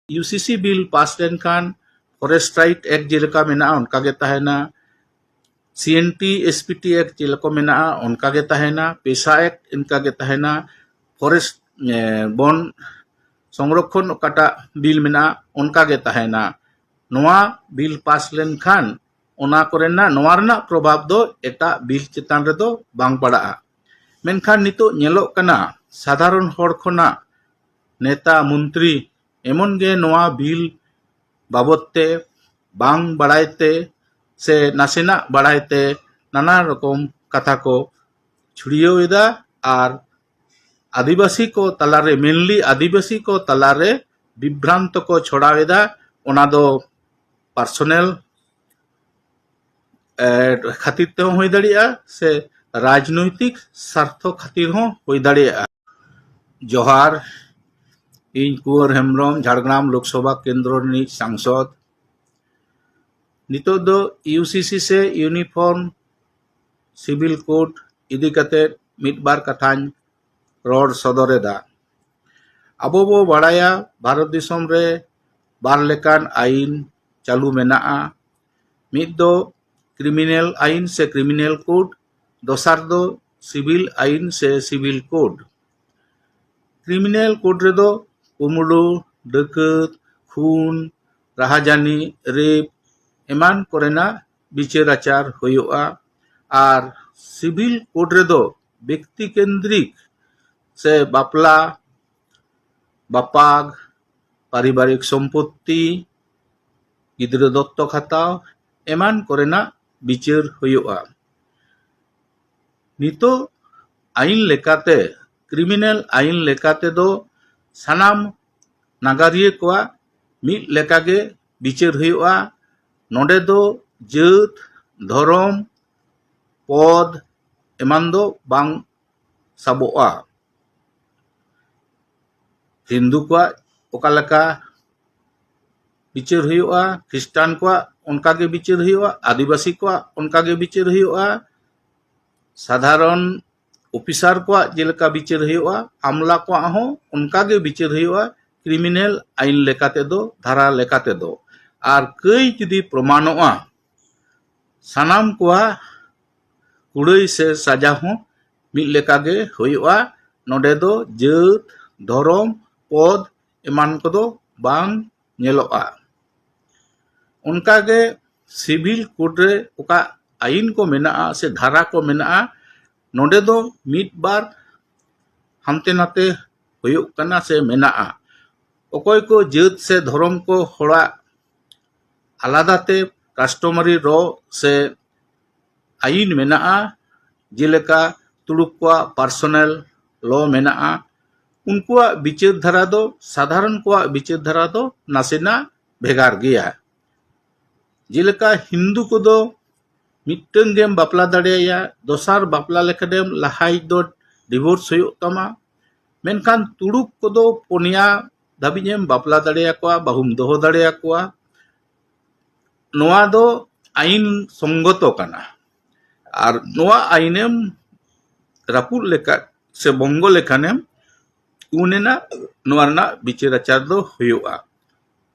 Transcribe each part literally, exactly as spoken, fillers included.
U C ᱥᱤ bill pass ᱞᱮᱱᱠᱷᱟᱱ forest right act ᱡᱮᱞᱮᱠᱟ ᱢᱮᱱᱟᱜᱼᱟ, ᱚᱱᱠᱟ ᱜᱮ ᱛᱟᱦᱮᱱᱟ᱾ C N T S P T act ᱪᱮᱫ ᱞᱮᱠᱟ ᱢᱮᱱᱟᱜᱼᱟ, ᱚᱱᱠᱟ ᱜᱮ ᱛᱟᱦᱮᱱᱟ᱾ ᱯᱮᱥᱟ ᱮᱠᱴ ᱚᱱᱠᱟ ᱜᱮ ᱛᱟᱦᱮᱱᱟ᱾ ᱯᱷᱚᱨᱮᱥᱴ, ᱮ, ᱵᱚᱱ ᱥᱚᱝᱨᱚᱠᱷᱚᱱ ᱚᱠᱟᱴᱟᱜ ᱵᱤᱞ ᱢᱮᱱᱟᱜᱼᱟ, ᱚᱱᱠᱟ ᱜᱮ ᱛᱟᱦᱮᱱᱟ᱾ ᱱᱚᱣᱟ ᱵᱤᱞ ᱯᱟᱥ ᱞᱮᱱᱠᱷᱟᱱ ᱚᱱᱟ ᱠᱚᱨᱮᱱᱟᱜ, ᱱᱚᱣᱟ ᱨᱮᱱᱟᱜ ᱯᱨᱚᱵᱷᱟᱵᱽ ᱫᱚ ᱮᱴᱟᱜ ᱵᱤᱞ ᱪᱮᱛᱟᱱ ᱨᱮᱫᱚ ᱵᱟᱝ ᱯᱟᱲᱟᱜᱼᱟ᱾ ᱢᱮᱱᱠᱷᱟᱱ ᱱᱤᱛᱚᱜ ᱧᱮᱞᱚᱜ ᱠᱟᱱᱟ, ᱥᱟᱫᱷᱟᱨᱚᱱ ᱦᱚᱲ ᱠᱷᱚᱱᱟᱜ ᱱᱮᱛᱟ, ᱢᱚᱱᱛᱨᱤ, ᱮᱢᱚᱱ ᱜᱮ ᱱᱚᱣᱟ ᱵᱤᱞ ᱵᱟᱵᱚᱫ ᱛᱮ ᱵᱟᱝ ᱵᱟᱲᱟᱭ ᱛᱮ ᱥᱮ ᱱᱟᱥᱮᱱᱟᱜ ᱵᱟᱲᱟᱭ ᱛᱮ ᱱᱟᱱᱟ ᱨᱚᱠᱚᱢ ᱠᱟᱛᱷᱟ ᱠᱚ ᱪᱷᱩᱲᱭᱟᱹᱣ ᱮᱫᱟ ᱟᱨ ᱟᱹᱫᱤᱵᱟᱹᱥᱤ ᱠᱚ ᱛᱟᱞᱟᱨᱮ, mainly ᱟᱹᱫᱤᱵᱟᱹᱥᱤ ᱠᱚ ᱛᱟᱞᱟᱨᱮ ᱵᱤᱵᱷᱨᱟᱱᱛᱚ ᱠᱚ ᱪᱷᱚᱲᱟᱣ ᱮᱫᱟ᱾ ᱚᱱᱟ ᱫᱚ ᱯᱟᱨᱥᱚᱱᱟᱞ ᱠᱷᱟᱹᱛᱤᱨ ᱛᱮᱦᱚᱸ ᱦᱩᱭ ᱫᱟᱲᱮᱭᱟᱜᱼᱟ ᱥᱮ ᱨᱟᱡᱽᱱᱳᱭᱛᱤᱠ ᱥᱟᱨᱛᱷᱚ ᱠᱷᱟᱹᱛᱤᱨ ᱦᱚᱸ ᱦᱩᱭ ᱫᱟᱲᱮᱭᱟᱜᱼᱟ᱾ ᱡᱚᱦᱟᱨ, ᱤᱧ ᱠᱩᱸᱣᱟᱨ ᱦᱮᱢᱵᱨᱚᱢ, ᱡᱷᱟᱲᱜᱨᱟᱢ ᱞᱳᱠᱥᱚᱵᱷᱟ ᱠᱮᱱᱫᱨᱚ ᱨᱤᱱᱤᱡ ᱥᱟᱝᱥᱚᱫ᱾ ᱱᱤᱛᱚᱜ ᱫᱚ ᱤᱭᱩ ᱥᱤ ᱥᱤ ᱥᱮ ᱤᱭᱩᱱᱤᱯᱷᱚᱨᱢ ᱥᱤᱵᱤᱞ ᱠᱳᱰ ᱤᱫᱤ ᱠᱟᱛᱮ ᱢᱤᱫ ᱵᱟᱨ ᱠᱟᱛᱷᱟᱧ ᱨᱚᱲ ᱥᱚᱫᱚᱨ ᱮᱫᱟ᱾ ᱟᱵᱚ ᱵᱚ ᱵᱟᱲᱟᱭᱟ, ᱵᱷᱟᱨᱚᱛ ᱫᱤᱥᱚᱢ ᱨᱮ ᱵᱟᱨ ᱞᱮᱠᱟᱱ ᱟᱹᱭᱤᱱ ᱪᱟᱹᱞᱩ ᱢᱮᱱᱟᱜᱼᱟ᱾ ᱢᱤᱫ ᱫᱚ ᱠᱨᱤᱢᱤᱱᱟᱞ ᱟᱹᱭᱤᱱ ᱥᱮ ᱠᱨᱤᱢᱤᱱᱟᱞ ᱠᱳᱰ, ᱫᱚᱥᱟᱨ ᱫᱚ ᱥᱤᱵᱤᱞ ᱟᱹᱭᱤᱱ ᱥᱮ ᱥᱤᱵᱤᱞ ᱠᱳᱰ᱾ ᱠᱨᱤᱢᱤᱱᱟᱞ ᱠᱳᱰ ᱨᱮᱫᱚ ᱠᱩᱢᱲᱩ, ᱰᱟᱹᱠᱟᱹᱛ, ᱠᱷᱩᱱ, ᱨᱟᱦᱟᱡᱟᱹᱱᱤ, ᱨᱮᱯ ᱮᱢᱟᱱ ᱠᱚᱨᱮᱱᱟᱜ ᱵᱤᱪᱟᱹᱨ ᱟᱪᱟᱨ ᱦᱩᱭᱩᱜᱼᱟ᱾ ᱟᱨ ᱥᱤᱵᱤᱞ ᱠᱳᱰ ᱨᱮᱫᱚ ᱵᱮᱠᱛᱤ ᱠᱮᱱᱫᱨᱤᱠ ᱥᱮ ᱵᱟᱯᱞᱟ, ᱵᱟᱯᱟᱜ, ᱯᱟᱨᱤᱵᱟᱨᱤᱠ ᱥᱚᱢᱯᱚᱛᱛᱤ, ᱜᱤᱫᱽᱨᱟᱹ ᱫᱚᱛᱛᱚᱠ ᱦᱟᱛᱟᱣ ᱮᱢᱟᱱ ᱠᱚᱨᱮᱱᱟᱜ ᱵᱤᱪᱟᱹᱨ ᱦᱩᱭᱩᱜᱼᱟ᱾ ᱱᱤᱛᱚᱜ ᱟᱹᱭᱤᱱ ᱞᱮᱠᱟᱛᱮ, ᱠᱨᱤᱢᱤᱱᱟᱞ ᱟᱹᱭᱤᱱ ᱞᱮᱠᱟᱛᱮ ᱫᱚ ᱥᱟᱱᱟᱢ ᱱᱟᱜᱟᱨᱤᱭᱟᱹ ᱠᱚᱣᱟᱜ ᱢᱤᱫ ᱞᱮᱠᱟᱜᱮ ᱵᱤᱪᱟᱹᱨ ᱦᱩᱭᱩᱜᱼᱟ᱾ ᱱᱚᱰᱮ ᱫᱚ ᱡᱟᱹᱛ, ᱫᱷᱚᱨᱚᱢ, ᱯᱚᱫᱽ ᱮᱢᱟᱱ ᱫᱚ ᱵᱟᱝ ᱥᱟᱵᱚᱜᱼᱟ᱾ ᱦᱤᱱᱫᱩ ᱠᱚᱣᱟᱜ ᱚᱠᱟ ᱞᱮᱠᱟ ᱵᱤᱪᱟᱹᱨ ᱦᱩᱭᱩᱜᱼᱟ, ᱠᱷᱨᱤᱥᱴᱟᱱ ᱠᱚᱣᱟᱜ ᱚᱱᱠᱟ ᱜᱮ ᱵᱤᱪᱟᱹᱨ ᱦᱩᱭᱩᱜᱼᱟ, ᱟᱹᱫᱤᱵᱟᱹᱥᱤ ᱠᱚᱣᱟᱜ ᱚᱱᱠᱟ ᱜᱮ ᱵᱤᱪᱟᱹᱨ ᱦᱩᱭᱩᱜᱼᱟ, ᱥᱟᱫᱷᱟᱨᱚᱱ ᱚᱯᱷᱤᱥᱟᱨ ᱠᱚᱣᱟᱜ ᱡᱮᱞᱮᱠᱟ ᱵᱤᱪᱟᱹᱨ ᱦᱩᱭᱩᱜᱼᱟ, ᱟᱢᱞᱟ ᱠᱚᱣᱟᱜ ᱦᱚᱸ ᱚᱱᱠᱟ ᱜᱮ ᱵᱤᱪᱟᱹᱨ ᱦᱩᱭᱩᱜᱼᱟ᱾ ᱠᱨᱤᱢᱤᱱᱟᱞ ᱟᱹᱭᱤᱱ ᱞᱮᱠᱟᱛᱮ ᱫᱚ, ᱫᱷᱟᱨᱟ ᱞᱮᱠᱟᱛᱮ ᱫᱚ᱾ ᱟᱨ ᱠᱟᱹᱭ ᱡᱩᱫᱤ ᱯᱨᱚᱢᱟᱱᱚᱜᱼᱟ, ᱥᱟᱱᱟᱢ ᱠᱚᱣᱟᱜ ᱠᱩᱲᱟᱹᱭ ᱥᱮ ᱥᱟᱡᱟ ᱦᱚᱸ ᱢᱤᱫ ᱞᱮᱠᱟᱜᱮ ᱦᱩᱭᱩᱜᱼᱟ᱾ ᱱᱚᱰᱮ ᱫᱚ ᱡᱟᱹᱛ, ᱫᱷᱚᱨᱚᱢ, ᱯᱚᱫᱽ ᱮᱢᱟᱱ ᱠᱚᱫᱚ ᱵᱟᱝ ᱧᱮᱞᱚᱜᱼᱟ᱾ ᱚᱱᱠᱟᱜᱮ ᱥᱤᱵᱤᱞ ᱠᱳᱰ ᱨᱮ ᱚᱠᱟ ᱟᱹᱭᱤᱱ ᱠᱚ ᱢᱮᱱᱟᱜᱼᱟ ᱥᱮ ᱫᱷᱟᱨᱟ ᱠᱚ ᱢᱮᱱᱟᱜᱼᱟ, ᱱᱚᱰᱮ ᱫᱚ ᱢᱤᱫ ᱵᱟᱨ ᱦᱟᱱᱛᱮ ᱱᱟᱛᱮ ᱦᱩᱭᱩᱜ ᱠᱟᱱᱟ ᱥᱮ ᱢᱮᱱᱟᱜᱼᱟ᱾ ᱚᱠᱚᱭ ᱠᱚ ᱡᱟᱹᱛ ᱥᱮ ᱫᱷᱚᱨᱚᱢ ᱠᱚ ᱦᱚᱲᱟᱜ ᱟᱞᱟᱫᱟ ᱛᱮ ᱠᱟᱥᱴᱚᱢᱟᱨᱤ ᱞᱚ ᱥᱮ ᱟᱹᱭᱤᱱ ᱢᱮᱱᱟᱜᱼᱟ, ᱡᱮᱞᱮᱠᱟ ᱛᱩᱲᱩᱠ ᱠᱚᱣᱟᱜ ᱯᱟᱨᱥᱚᱱᱟᱞ ᱞᱚ ᱢᱮᱱᱟᱜᱼᱟ, ᱩᱱᱠᱩᱣᱟᱜ ᱵᱤᱪᱟᱹᱨ ᱫᱷᱟᱨᱟ ᱫᱚ ᱥᱟᱫᱷᱟᱨᱚᱱ ᱠᱚᱣᱟᱜ ᱵᱤᱪᱟᱹᱨ ᱫᱷᱟᱨᱟ ᱫᱚ ᱱᱟᱥᱮᱱᱟᱜ ᱵᱷᱮᱜᱟᱨ ᱜᱮᱭᱟ᱾ ᱡᱮᱞᱮᱠᱟ ᱦᱤᱱᱫᱩ ᱠᱚᱫᱚ ᱢᱤᱫᱴᱟᱝ ᱜᱮᱢ ᱵᱟᱯᱞᱟ ᱫᱟᱲᱮᱭᱟᱭᱟ, ᱫᱚᱥᱟᱨ ᱵᱟᱯᱞᱟ ᱞᱮᱠᱷᱟᱱᱮᱢ ᱞᱟᱦᱟᱭᱤᱡ ᱫᱚ ᱰᱤᱵᱷᱳᱨᱥ ᱦᱩᱭᱩᱜ ᱛᱟᱢᱟ᱾ ᱢᱮᱱᱠᱷᱟᱱ ᱛᱩᱲᱩᱠ ᱠᱚᱫᱚ ᱯᱩᱱᱭᱟ ᱫᱷᱟᱹᱵᱤᱡ ᱮᱢ ᱵᱟᱯᱞᱟ ᱫᱟᱲᱮᱭᱟᱠᱚᱣᱟ, ᱵᱟᱹᱦᱩᱢ ᱫᱚᱦᱚ ᱫᱟᱲᱮᱭᱟᱠᱚᱣᱟ᱾ ᱱᱚᱣᱟ ᱫᱚ ᱟᱹᱭᱤᱱ ᱥᱚᱝᱜᱚᱛᱚ ᱠᱟᱱᱟ᱾ ᱟᱨ ᱱᱚᱣᱟ ᱟᱹᱭᱤᱱᱮᱢ ᱨᱟᱹᱯᱩᱫ ᱞᱮᱠᱟ ᱥᱮ ᱵᱚᱝᱜᱚ ᱞᱮᱠᱷᱟᱱᱮᱢ, ᱩᱱ ᱮᱱᱟ ᱱᱚᱣᱟ ᱨᱮᱱᱟᱜ ᱵᱤᱪᱟᱹᱨ ᱟᱪᱟᱨ ᱫᱚ ᱦᱩᱭᱩᱜᱼᱟ᱾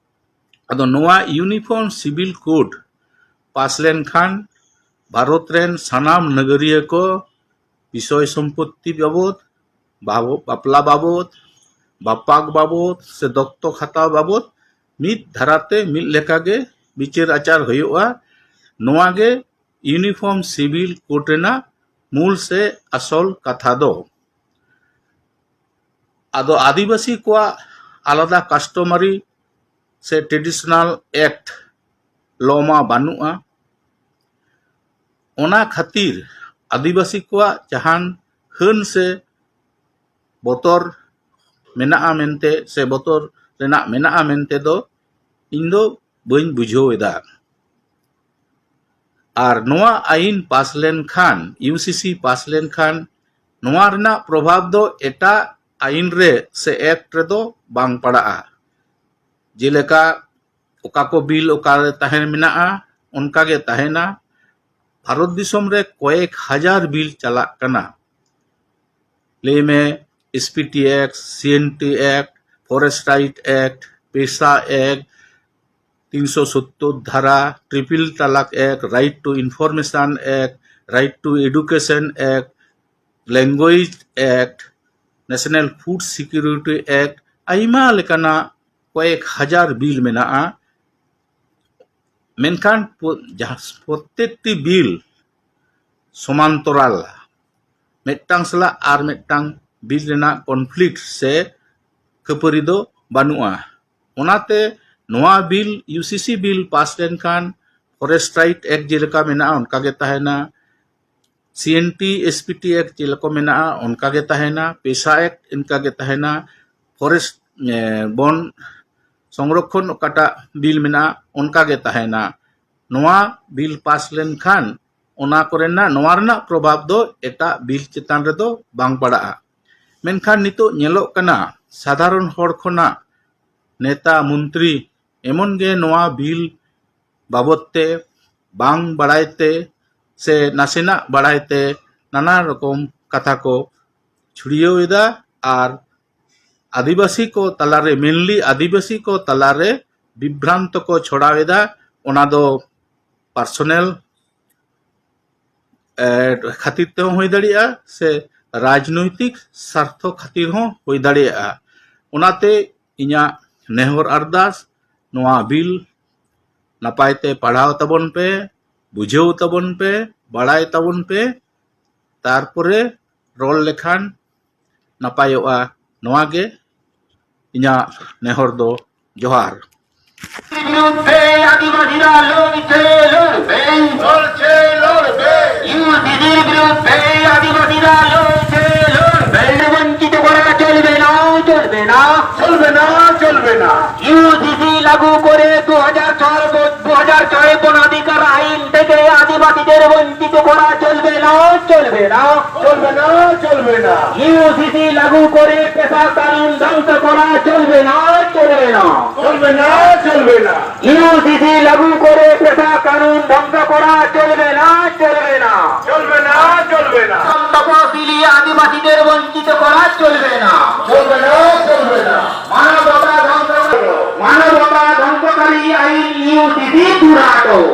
ᱟᱫᱚ ᱱᱚᱣᱟ ᱤᱭᱩᱱᱤᱯᱷᱚᱨᱢ ᱥᱤᱵᱤᱞ ᱠᱳᱰ ᱯᱟᱥ ᱞᱮᱱᱠᱷᱟᱱ ᱵᱷᱟᱨᱚᱛ ᱨᱮᱱ ᱥᱟᱱᱟᱢ ᱱᱟᱜᱟᱨᱤᱭᱟᱹ ᱠᱚ ᱵᱤᱥᱚᱭ ᱥᱚᱢᱯᱚᱛᱛᱤ ᱵᱟᱵᱚᱫ, ᱵᱟᱵᱚ-, ᱵᱟᱯᱞᱟ ᱵᱟᱵᱚᱫ, ᱵᱟᱯᱟᱠ ᱵᱟᱵᱚᱫ ᱥᱮ ᱫᱚᱛᱛᱚᱠ ᱦᱟᱛᱟᱣ ᱵᱟᱵᱚᱫ ᱢᱤᱫ ᱫᱷᱟᱨᱟᱛᱮ ᱢᱤᱫ ᱞᱮᱠᱟᱜᱮ ᱵᱤᱪᱟᱹᱨ ᱟᱪᱟᱨ ᱦᱩᱭᱩᱜᱼᱟ᱾ ᱱᱚᱣᱟ ᱜᱮ ᱤᱭᱩᱱᱤᱯᱷᱚᱨᱢ ᱥᱤᱵᱤᱞ ᱠᱳᱰ ᱨᱮᱱᱟᱜ ᱢᱩᱞ ᱥᱮ ᱟᱥᱚᱞ ᱠᱟᱛᱷᱟ ᱫᱚ᱾ ᱟᱫᱚ ᱟᱹᱫᱤᱵᱟᱹᱥᱤ ᱠᱚᱣᱟᱜ ᱟᱞᱟᱫᱟ ᱠᱟᱥᱴᱚᱢᱟᱨᱤ ᱥᱮ ᱴᱨᱮᱰᱤᱥᱚᱱᱟᱞ ᱮᱠᱴ ᱞᱚ ᱢᱟ ᱵᱟᱹᱱᱩᱜᱼᱟ᱾ ᱚᱱᱟ ᱠᱷᱟᱹᱛᱤᱨ ᱟᱹᱫᱤᱵᱟᱹᱥᱤ ᱠᱚᱣᱟᱜ ᱡᱟᱦᱟᱱ ᱦᱟᱹᱱ ᱥᱮ ᱵᱚᱛᱚᱨ ᱢᱮᱱᱟᱜᱼᱟ ᱢᱮᱱᱛᱮ ᱥᱮ ᱵᱚᱛᱚᱨ ᱨᱮᱱᱟᱜ ᱢᱮᱱᱟᱜᱼᱟ ᱢᱮᱱᱛᱮ ᱫᱚ ᱤᱧ ᱫᱚ ᱵᱟᱹᱧ ᱵᱩᱡᱷᱟᱹᱣ ᱮᱫᱟ᱾ ᱟᱨ ᱱᱚᱣᱟ ᱟᱹᱭᱤᱱ ᱯᱟᱥ ᱞᱮᱱᱠᱷᱟᱱ, ᱤᱭᱩᱥᱤᱥᱤ ᱯᱟᱥ ᱞᱮᱱᱠᱷᱟᱱ, ᱱᱚᱣᱟ ᱨᱮᱱᱟᱜ ᱯᱨᱚᱵᱷᱟᱵᱽ ᱫᱚ ᱮᱴᱟᱜ ᱟᱹᱭᱤᱱ ᱨᱮ ᱥᱮ ᱮᱠᱴ ᱨᱮᱫᱚ ᱵᱟᱝ ᱯᱟᱲᱟᱜᱼᱟ᱾ ᱡᱮᱞᱮᱠᱟ ᱚᱠᱟ ᱠᱚ ᱵᱤᱞ ᱚᱠᱟᱨᱮ ᱛᱟᱦᱮᱸ ᱢᱮᱱᱟᱜᱼᱟ, ᱚᱱᱠᱟ ᱜᱮ ᱛᱟᱦᱮᱱᱟ᱾ ᱵᱷᱟᱨᱚᱛ ᱫᱤᱥᱚᱢ ᱨᱮ ᱠᱚᱭᱮᱠ ᱦᱟᱡᱟᱨ ᱵᱤᱞ ᱪᱟᱞᱟᱜ ᱠᱟᱱᱟ᱾ ᱞᱟᱹᱭ ᱢᱮ, S P T act, C N T act, forest right act, PESA act, তিনশো সত্তর ধারা, triple talaq act, right to information act, right to education act, language act, national food security act, ᱟᱭᱢᱟ ᱞᱮᱠᱟᱱᱟᱜ ᱠᱚᱭᱮᱠ ᱦᱟᱡᱟᱨ ᱵᱤᱞ ᱢᱮᱱᱟᱜᱼᱟ᱾ ᱢᱮᱱᱠᱷᱟᱱ ᱯᱚ- ᱡᱟᱦᱟᱸ ᱯᱨᱚᱛᱮᱠᱴᱤ ᱵᱤᱞ ᱥᱚᱢᱟᱱᱛᱚᱨᱟᱞ, ᱢᱤᱫᱴᱟᱝ ᱥᱟᱞᱟᱜ ᱟᱨ ᱢᱤᱫᱴᱟᱝ ᱵᱤᱞ ᱨᱮᱱᱟᱜ ᱠᱚᱱᱯᱷᱞᱤᱠᱴ ᱥᱮ ᱠᱷᱟᱹᱯᱟᱹᱨᱤ ᱫᱚ ᱵᱟᱹᱱᱩᱜᱼᱟ᱾ ᱚᱱᱟᱛᱮ ᱱᱚᱣᱟ ᱵᱤᱞ, ᱭᱩᱥᱤᱥᱤ ᱵᱤᱞ ᱯᱟᱥ ᱞᱮᱱᱠᱷᱟᱱ ᱯᱷᱚᱨᱮᱥᱴ ᱨᱟᱭᱤᱴ ᱮᱠᱴ ᱡᱮᱞᱮᱠᱟ ᱢᱮᱱᱟᱜᱼᱟ, ᱚᱱᱠᱟ ᱜᱮ ᱛᱟᱦᱮᱱᱟ᱾ C N T, S P T act ᱪᱮᱫ ᱞᱮᱠᱟ ᱢᱮᱱᱟᱜᱼᱟ, ᱚᱱᱠᱟ ᱜᱮ ᱛᱟᱦᱮᱱᱟ᱾ ᱯᱮᱥᱟ ᱮᱠᱴ ᱚᱱᱠᱟ ᱜᱮ ᱛᱟᱦᱮᱱᱟ᱾ ᱯᱷᱚᱨᱮᱥᱴ, ᱮ, ᱵᱚᱱ ᱥᱚᱝᱨᱚᱠᱷᱚᱱ ᱚᱠᱟᱴᱟᱜ ᱵᱤᱞ ᱢᱮᱱᱟᱜᱼᱟ, ᱚᱱᱠᱟ ᱜᱮ ᱛᱟᱦᱮᱱᱟ᱾ ᱱᱚᱣᱟ ᱵᱤᱞ ᱯᱟᱥ ᱞᱮᱱᱠᱷᱟᱱ ᱚᱱᱟ ᱠᱚᱨᱮᱱᱟᱜ, ᱱᱚᱣᱟ ᱨᱮᱱᱟᱜ ᱯᱨᱚᱵᱷᱟᱵᱽ ᱫᱚ ᱮᱴᱟᱜ ᱵᱤᱞ ᱪᱮᱛᱟᱱ ᱨᱮᱫᱚ ᱵᱟᱝ ᱯᱟᱲᱟᱜᱼᱟ᱾ ᱢᱮᱱᱠᱷᱟᱱ ᱱᱤᱛᱚᱜ ᱧᱮᱞᱚᱜ ᱠᱟᱱᱟ, ᱥᱟᱫᱷᱟᱨᱚᱱ ᱦᱚᱲ ᱠᱷᱚᱱᱟᱜ ᱱᱮᱛᱟ, ᱢᱚᱱᱛᱨᱤ, ᱮᱢᱚᱱ ᱜᱮ ᱱᱚᱣᱟ ᱵᱤᱞ ᱵᱟᱵᱚᱫ ᱛᱮ ᱵᱟᱝ ᱵᱟᱲᱟᱭ ᱛᱮ ᱥᱮ ᱱᱟᱥᱮᱱᱟᱜ ᱵᱟᱲᱟᱭ ᱛᱮ ᱱᱟᱱᱟ ᱨᱚᱠᱚᱢ ᱠᱟᱛᱷᱟ ᱠᱚ ᱪᱷᱩᱲᱭᱟᱹᱣ ᱮᱫᱟ ᱟᱨ ᱟᱹᱫᱤᱵᱟᱹᱥᱤ ᱠᱚ ᱛᱟᱞᱟᱨᱮ, ᱢᱮᱱᱞᱤ ᱟᱹᱫᱤᱵᱟᱹᱥᱤ ᱠᱚ ᱛᱟᱞᱟᱨᱮ ᱵᱤᱵᱷᱨᱟᱱᱛᱚ ᱠᱚ ᱪᱷᱚᱲᱟᱣ ᱮᱫᱟ᱾ ᱚᱱᱟ ᱫᱚ ᱯᱟᱨᱥᱚᱱᱟᱞ ᱠᱷᱟᱹᱛᱤᱨ ᱛᱮᱦᱚᱸ ᱦᱩᱭ ᱫᱟᱲᱮᱭᱟᱜᱼᱟ ᱥᱮ ᱨᱟᱡᱽᱱᱳᱭᱛᱤᱠ ᱥᱟᱨᱛᱷᱚ ᱠᱷᱟᱹᱛᱤᱨ ᱦᱚᱸ ᱦᱩᱭ ᱫᱟᱲᱮᱭᱟᱜᱼᱟ᱾ ᱚᱱᱟᱛᱮ ᱤᱧᱟᱹᱜ ᱱᱮᱦᱚᱨ ᱟᱨᱫᱟᱥ, ᱱᱚᱣᱟ ᱵᱤᱞ ᱱᱟᱯᱟᱭ ᱛᱮ ᱯᱟᱲᱦᱟᱣ ᱛᱟᱵᱚᱱ ᱯᱮ, ᱵᱩᱡᱷᱟᱹᱣ ᱛᱟᱵᱚᱱ ᱯᱮ, ᱵᱟᱲᱟᱭ ᱛᱟᱵᱚᱱ ᱯᱮ, ᱛᱟᱨᱯᱚᱨᱮ ᱨᱚᱲ ᱞᱮᱠᱷᱟᱱ ᱱᱟᱯᱟᱭᱚᱜᱼᱟ᱾ ᱱᱚᱣᱟ ᱜᱮ ᱤᱧᱟᱹᱜ ᱱᱮᱦᱚᱨ ᱫᱚ᱾ ᱡᱚᱦᱟᱨ᱾ বিরুদ্ধে আদিবাসীরা লড়ছে, লড়বে। লড়ছে, লড়বে। ইউসিসির বিরুদ্ধে আদিবাসীরা লড়ছে, লড়বে। বঞ্চিত করা চলবে না, চলবে না। চলবে না, চলবে না। ইউসিসি লাগু করে দু হাজার ছয় ব-, দু হাজার ছয় বনাধিকার আইন থেকে আদিবাসীদের বঞ্চিত করা চলবে না, চলবে না। চলবে না, চলবে না। ইউসিসি লাগু করে পেশা কানুন ধ্বংস করা চলবে না, চলবে না। চলবে না, চলবে না। ইউসিসি লাগু করে পেশা কানুন ধ্বংস করা চলবে না, চলবে না। চলবে না, চলবে না। তপশিলি আদিবাসীদের বঞ্চিত করা চলবে না। চলবে না, চলবে না। Turato.